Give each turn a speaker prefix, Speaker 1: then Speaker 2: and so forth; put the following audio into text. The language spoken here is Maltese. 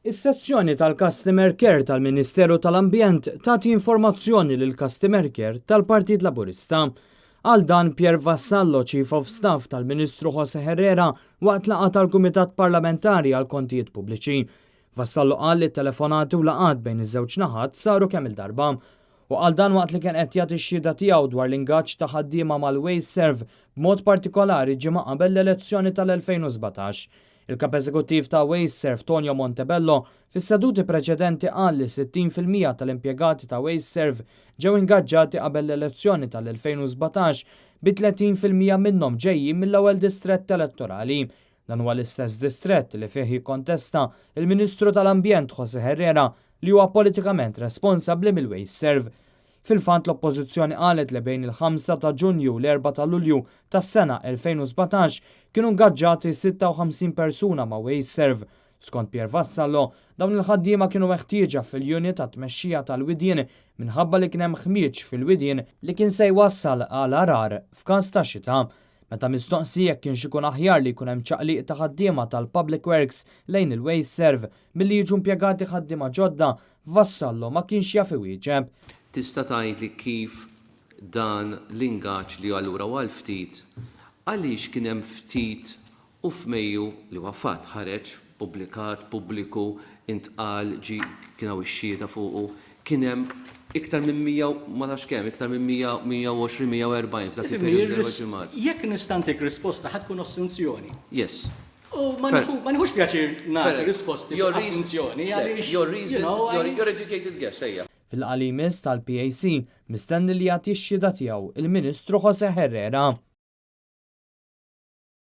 Speaker 1: Is-sezzjoni tal-Customer Care tal-Ministeru tal-Ambjent tagħti informazzjoni lill-Customer Care tal-Partit Laburista. Qal dan Pierre Vassallo, Chief of Staff tal-Ministru Jose Herrera, waqt laqgħa tal-Kumitat Parlamentari għal Kontijiet Pubbliċi. Vassallo qal li telefonati u laqgħat bejn iż-żewġ naħat saru kemm il-darba. U qal dan waqt li kien qed jagħti x-xhieda tiegħu dwar l-ingaġġ ta' ħaddiema mal-WasteServ, b'mod partikolari ġimgħa qabel l-elezzjoni tal-2017. Il-kap eżekuttiv ta' WasteServ, Tonio Montebello, fis-seduti preċedenti qal li 60% tal-impjegati ta' WasteServ ġew ingaġġati qabel l-elezzjoni tal-2017, bi 30% minnhom ġejjin mill-ewwel distrett elettorali. Dan huwa l-istess distrett li fih jikkontesta il-Ministru tal-Ambjent Jose Herrera, li huwa politikament responsabbli mill-WasteServ. Fil-fatt, l-Oppożizzjoni qalet li bejn il-5 ta' Ġunju u l-4 ta' Lulju tas-sena 2017 kienu ngaġġati 56 persuna ma' WasteServ. Skont Pier Vassallo, dawn il-ħaddiema kienu meħtieġa fil-unit ta' tmexxija tal-widien minħabba li kien hemm ħmieġ fil-widien li kien se jwassal għal għargħar f'każ ta' xita. Meta mistoqsi jekk kienx ikun aħjar li jkun hemm ċaqliq ta' ħaddiema tal-Public Works lejn il-WasteServ milli jiġu impjegati ħaddiema ġodda, Vassallo ma kienx jaf iwieġeb.
Speaker 2: Tista' tgħidli kif dan l-ingaġġ li allura għal ftit, għaliex kien hemm ftit u f'Mejju, li huwa fatt ħareġ, pubblikat, pubbliku, intqal, ġi kien hawn ix-xhieda fuqu, kien hemm iktar minn 100, ma nafx kemm, iktar minn 100, 120, 140 f'dak il-perjodu ġimgħat?
Speaker 3: Jekk nista' ntik risposta, ħa tkun assunzjoni.
Speaker 2: Yes.
Speaker 3: U ma nieħux pjaċir nagħti risposti fuq assunzjoni għaliex.
Speaker 2: Your reason, your educated guess, ejja.
Speaker 1: Fil-qalimis tal-PAC mistenni li jagħti x-xhieda tiegħu il-Ministru Jose Herrera.